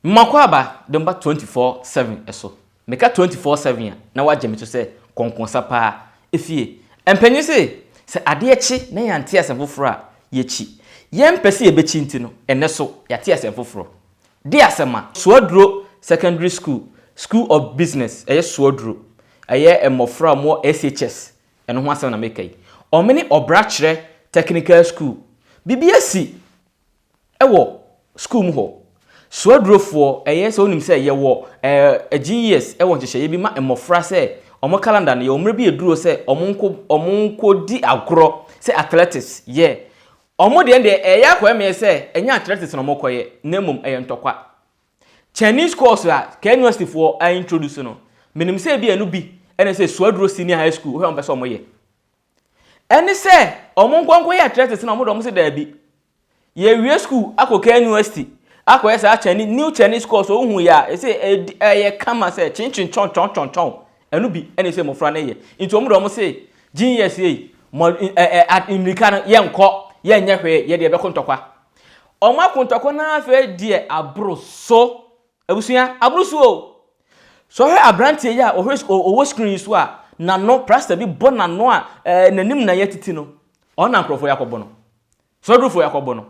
Mmakwaaba de mba 24/7 so. Meka 24/7 a, na woagye me to sɛ kɔnkɔnsa paa. Efie, mpanyin se, sɛ adeɛ kye na yɛante asɛm foforɔ a, yɛkyi. Yɛmpɛ sɛ yɛbɛkyi nti no, ɛnnɛ so, yɛate asɛm foforɔ. De asɛm a. Soaduro Secondary School, School of Business, ɛyɛ Soaduro, ɛyɛ mmɔfra a wɔwɔ SHS, ɛno ho asɛm na meka yi. Wɔn ne Ɔbrakyerɛ Technical School. Biribi asi wɔ sukuu mu hɔ. Soadurofoɔ, ɛyɛ sɛ wonim sɛ yɛwɔ ɛɛ GES wɔ nhyehyɛeɛ bi ma mmɔfra sɛ wɔn calendar no yɛwɔ mmerɛ bi aduro sɛ wɔn nko wɔn nkɔdi agorɔ sɛ athletics yɛ. Wɔn deɛ deɛ ɛyɛ akɔyɛ meɛ sɛ ɛnyɛ athletics na wɔkɔyɛ na mmom ɛyɛ ntɔkwa. Chinese course a KNUST foɔ a introduce no, menim sɛ ebi ɛno bi ɛna sɛ Soaduro Senior High School wohwɛ wɔn pɛ sɛ wɔyɛ. Ɛne sɛ wɔn nkɔ nkɔyɛ athletics na wɔn de wɔn sɛ daabi. Yɛwie school akɔ KNUST akɔyɛ saa Chinese new Chinese course ohu yɛ a ɛsɛ ɛyɛ kama sɛ kyenkyen kyɔn kyɔn kyɔn kyɔn ɛno bi ɛna ɛsɛ mmɔfra no yɛ. Nti wɔn de wɔn se GES yi mɔ ɛ ɛ mmirika no yɛnkɔ yɛnyɛ hwee yɛde yɛbɛkɔ ntɔkwa. Wɔn akɔ ntɔkwa naa afei deɛ aboro so abusua aboro so o. Sɛ ɔhwɛ aberanteɛ yi a ɔhwɛ ɔwɔ screen yi so a n'ano plaster bi bɔ n'ano a ɛɛ n'anim na yɛtete no ɔno na nkurɔfoɔ yɛ akɔbɔ no. Sɔdurufo yɛ akɔbɔ no.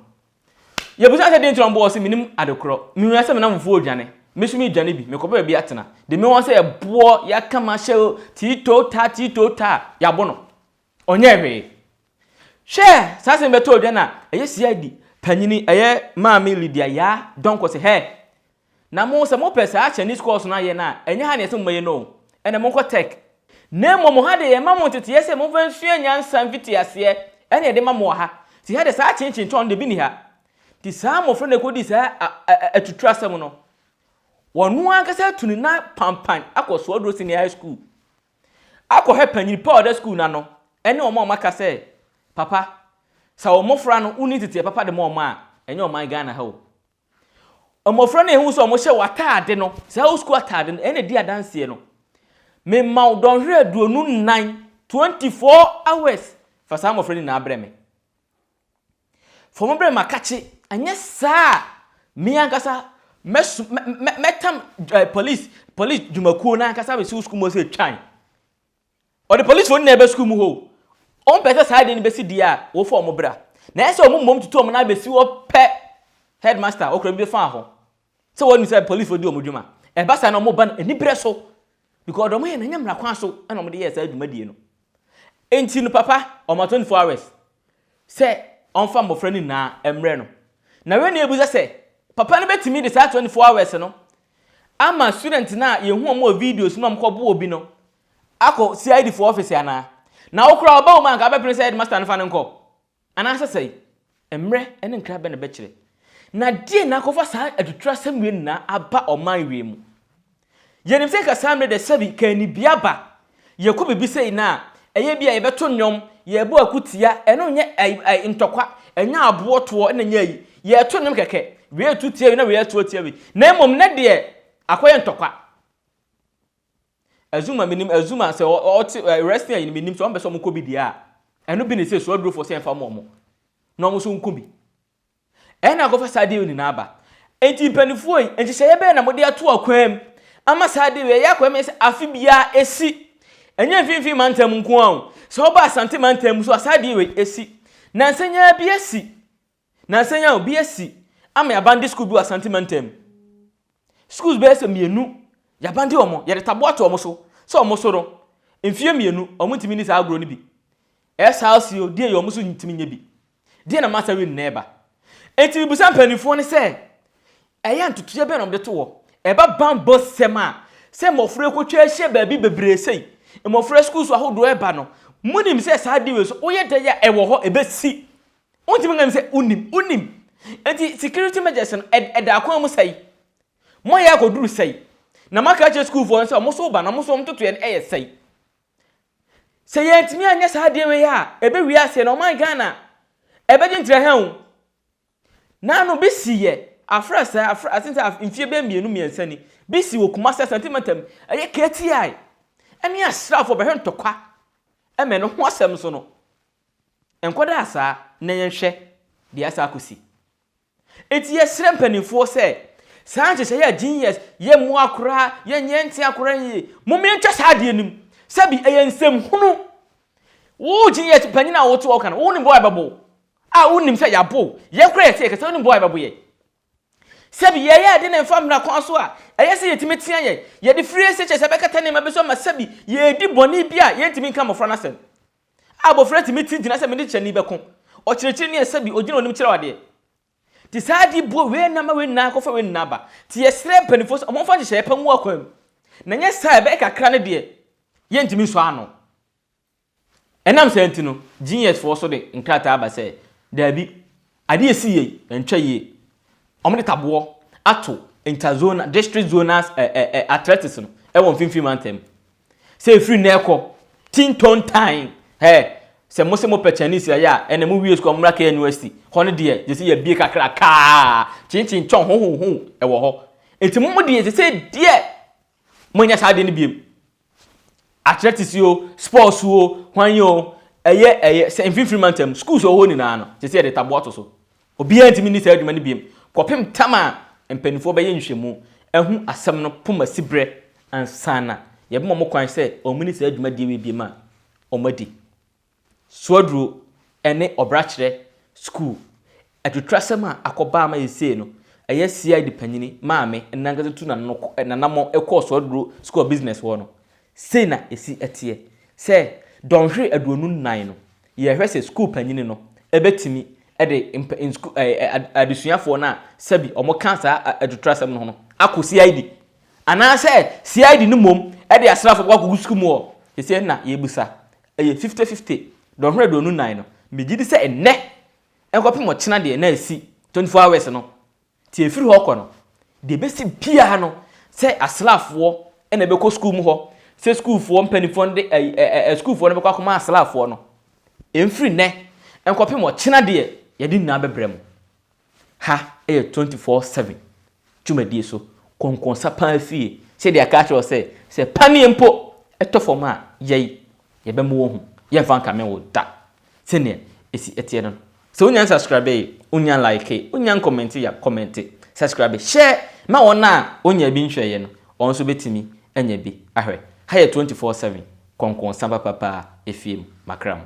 Yɛbusa sɛ deɛ nti na ɔbɔ ɔse menim ade korɔ. Mehua sɛ me namfofoɔ redwane. Me nso medwane bi. Mekɔpɛ baabi atena. De me wɔn sɛ ɛboɔ yɛaka ma hyɛ o tiito ta tiito ta a yɛabɔ no. Ɔnyɛɛ hwee. Hwɛ saa asɛm bɛtɔ odwa na ɛyɛ CID panyini ɛyɛ Maame Lydia Yaa Donkor sɛ hɛ Na mo, sɛ mopɛ saa Chinese course no ayɛ no a, ɛnyɛ ha na ɛsɛ moyɛ no o, ɛnna monkɔ Tech. Na mmom ha deɛ yɛma mo nteteeɛ sɛ momfa nsua nyansa mfitiaseɛ, ɛna yɛde ma mo wɔ ha. Nti ha deɛ saa kyenkyenkyɔn no deɛ bi nni ha. Nti saa mmɔfra no a ɛkɔdii saa atuturasɛm no, wɔn ankasa atu ne nan pampan akɔ Soaduro Senior High School akɔhwɛ panyin pa a ɔda sukuu no ano ne wɔn a wɔaka sɛ, Papa, sɛ wo mmɔfra no wonni nteteeɛ papa de ma wɔn a, ɛnyɛ ɔman Ghana ha o. Mmɔfra no ehu sɛ wɔhyɛ w'ataade no, saa wo sukuu ataade no, ɛna di adanseɛ no. Mema wo dɔnhwere 24, 24 hours, fa saa mmɔfra no nyinaa brɛ me. Fa wɔn brɛ me makakye, ɛnyɛ saa a, me ankasa mɛso mɛtam eh, police police dwumakuo no ankasa bɛsi wo sukuu mu sɛ twan. Ɔde polisfoɔ nyinaa ba sukuu mu hɔ o. Wɔmpɛ sɛ saa adeɛ no bɛsi deɛ a, wɔfa wɔn bra. Na ɛyɛ sɛ wɔn mmom tutu wɔn nan bɛsi hɔ pɛ, headmaster, ɔkura bi bɛfaa hɔ. Sɛ wɔnim sɛ polisfoɔ di wɔn dwuma. Ɛba saa na wɔba no aniberɛ so. Because deɛ wɔyɛ no ɛnyɛ mmara kwan so na wɔde yɛɛ saa dwumadie no. Enti no papa, ɔma 24 hours sɛ ɔmfa mmɔfra no nyinaa mmrɛ no. Na wei na ɛbusa sɛ, papa no bɛtumi de saa 24 hours no ama student no a yɛhu wɔn wɔ videos mu a wɔkɔbo obi no akɔ CID foɔ office anaa? Na wo koraa ɔba wo mu a anka wobɛpene sɛ headmaster no fa no nkɔ? Anaasɛ sɛe? Mmerɛ ne nkra bɛn na ɛbɛkyerɛ? Na deɛn na akɔfa saa atuturasɛm wei nyinaa aba ɔman wei mu? Yɛnim sɛ nka saa mmerɛ deɛ sɛbi ka anibia ba, yɛkɔ biribi sei no a, ɛyɛ bi a yɛbɛto nnwom, yɛbɔ akutia, ɛno nyɛ ɛyi ɛyi ntɔkwa, ɛnyɛ aboɔ toɔ ɛna nyɛ ayi, yɛto nnwom kɛkɛ, wei reto tia wei na wei reto atia wei, na mmom nnɛ deɛ akɔyɛ ntɔkwa. Azuma menim Azuma sɛ ɔte wrestling ayi no menim sɛ ɔmpɛ sɛ ɔmo kɔ bi deɛ a ɛno bi na ɛsɛ suadurofoɔ sɛ ɛmfa ma ɔmo na ɔmo nso nko bi ɛna akɔfa saa adeɛ nyinaa aba enti mpanimfoɔ yi nhyehyɛeɛ bɛyɛ na mode ato akwan mu ama saa adeɛ wei ɛyɛ akwan mu sɛ afe biara ɛsi ɛnyɛ mfimfini mantam nko ara o sɛ ɔba Asante mantam mu so a saa adeɛ wei ɛsi nansa nyaa bi asi Nansa yi ara obi asi ama yɛabande sukuu bi wɔ Asante mantam. Schools bɛyɛ sɛ mmienu, yɛabande wɔn, yɛde taboa ato wɔn so sɛ wɔn so no, mfeɛ mmienu, wɔntumi nni saa agorɔ no bi. SRC o, deɛ yɛ wɔn so ntumi nyɛ bi. Deɛ na masa wei nyinaa ɛba. Enti mebisa mpanimfoɔ no sɛ, ɛyɛ ntotoeɛ bɛn na wɔde to hɔ? Ɛba bammɔ sɛm a, sɛ mmɔfra rekɔtwa ahyia baabi bebree sei, mmɔfra schools ahodoɔ ɛba no, monim sɛ saa adeɛ wei so, woyɛ dɛn a ɛwɔ hɔ, ɛbɛsi. Wontumi nka sɛ wonim, wonim. Enti security measures no, ɛda akwan mu sɛe. Moayɛ akɔduru sɛe. Na moaka akyerɛ sukuufoɔ no sɛ wɔn so ba na wɔn so wɔn ntotoeɛ no yɛ sɛe. Sɛ yɛntumi anyɛ saa adeɛ wei a, ɛbɛwie aseɛ na ɔman Ghana ɛbɛgye ntirɛhɛn o. Naano bi si yɛ afra sɛ afra asen sɛ mfie bɛyɛ mmienu mmiɛnsa ni bi si wɔ Kumasi Asante mantam ɛyɛ KTI ɛne asraafoɔ bɛhwɛ ntɔkwa ɛmɛ no ho asɛm so no Ɛnkɔdaa saa na yɛnhwɛ deɛ asa akɔsi. Enti yɛsrɛ mpanimfoɔ sɛ, Saa nhyehyɛeɛ a GES yɛ mmoa koraa, yɛnyɛ nte akora yie. Mom yɛntwa saa adeɛ no mu. Sɛbi ɛyɛ nsɛm hunu. Wo GES panyin a wote hɔ ka no, wonim bɔ a ɛbɛbɔ wo. A wonim sɛ yɛabo wo. Yɛn koraa yɛte yɛkasa, wonim bɔ a ɛbɛbo yɛn. Sɛbi yɛyɛ ade na ɛmfa mmara kwan so a, ɛyɛ sɛ yɛtumi tea yɛn. Yɛde firi ase kyerɛ sɛ ɛbɛkata nneɛma bi so ama sɛbi yɛredi bɔne bi a yɛntumi nka mmɔfra no asɛm. Abofra tumi ti gyina sɛ me ne kyerɛni bɛko. Ɔkyerɛkyerɛni a sɛbi ogyina onim kyerɛw adeɛ. Nti saa ade buo wei na ama wei nyinaa akɔfa wei nyinaa aba. Nti yɛsrɛ mpanimfoɔ sɛ wɔmfa nhyehyɛeɛ pa ngu akwan mu. Na nyɛ saa a ɛbɛyɛ kakra no deɛ yɛntumi nsɔ ano. Ɛnam saa nti no, GS foɔ nso de nkrataa aba sɛ daabi, adeɛ a ɛsii yei ɛntwa yie. Wɔde taboɔ ato interzonal, district zonal eh, eh, eh, athletics no ɛwɔ mfimfini mantam. Sɛ ɛfiri nnɛ rekɔ, tintontan, hɛ, sɛ mo se mopɛ Chinese ayɛ a, ɛnna mo wie sukuu a mommra KNUST, hɔ no deɛ, gye sɛ yɛabie kakrakaa, kyenkyenkyɔn, hohoho, ɛwɔ hɔ. Enti mo deɛ, sɛ sɛ deɛ, monyɛ saa adeɛ no biem. Athletics o, sports o, hwan o, ɛyɛ, ɛyɛ, sɛ mfimfini mantam, schools wɔ hɔ nyinaa no, sɛ sɛ yɛde taboa to so. Obiara ntumi nni saa adwuma no biom kɔpem tam a mpanimfoɔ bɛyɛ nhwɛmu ahu asɛm no poma siberɛ ansa na yɛbɛma wɔn kwan sɛ wɔnni saa dwumadie wei biom a wɔadi. Soaduro ne ɔbrakyerɛ sukuu atuturasɛm a akɔba ama seesei no ɛyɛ CID panyini maame nankasa tu n'anamɔ kɔɔ Soaduro School of Business hɔ no, sei na ɛsi teɛ sɛ dɔnhwere 24 no Yɛhwɛ sɛ sukuu panyin no bɛtumi de mpa nsukuu ɛɛ adesuafoɔ no a sɛbi wɔka saa atuturasɛm no ho no akɔ CID anaasɛ CID no mmom de asraafoɔ bɛkɔ akɔgu sukuu mu hɔ. Seesei na yɛrebisa. Ɛyɛ 50-50. Dɔnhwere 24 no, megye di sɛ ɛnnɛ nkɔpem ɔkyena deɛ na asi 24 hours no. Nti ɛfiri hɔ kɔ no, deɛ ɛbɛsi biara no, sɛ asraafoɔ na ɛbɛkɔ sukuu mu hɔ, sɛ sukuufoɔ mpanimfoɔ no de ɛyi ɛ ɛ sukuufoɔ no bɛkɔ akɔma asraafoɔ no, ɛmfiri nnɛ nkɔpem ɔkyena deɛ yɛde nyinaa bɛbrɛ mo. Ha yɛ 24/7 dwumadie so, kɔnkɔnsa paa fie, sɛdeɛ aka akyerɛ wo sɛ, sɛ paneɛ mpo tɔ fam a, yɛi, yɛbɛma woahu, yɛmfa nkame wo da. Sɛnea ɛsi teɛ no no. Sɛ wonya nsubscribe, wonya like, wonya nkɔmɛnte a, kɔmɛnte, subscribe, share ma wɔn a wɔnnya bi nhwɛeɛ no, wɔn nso bɛtumi anya bi ahwɛ. Ha yɛ 24/7 kɔnkɔnsa papapa efie mu. Makra mo.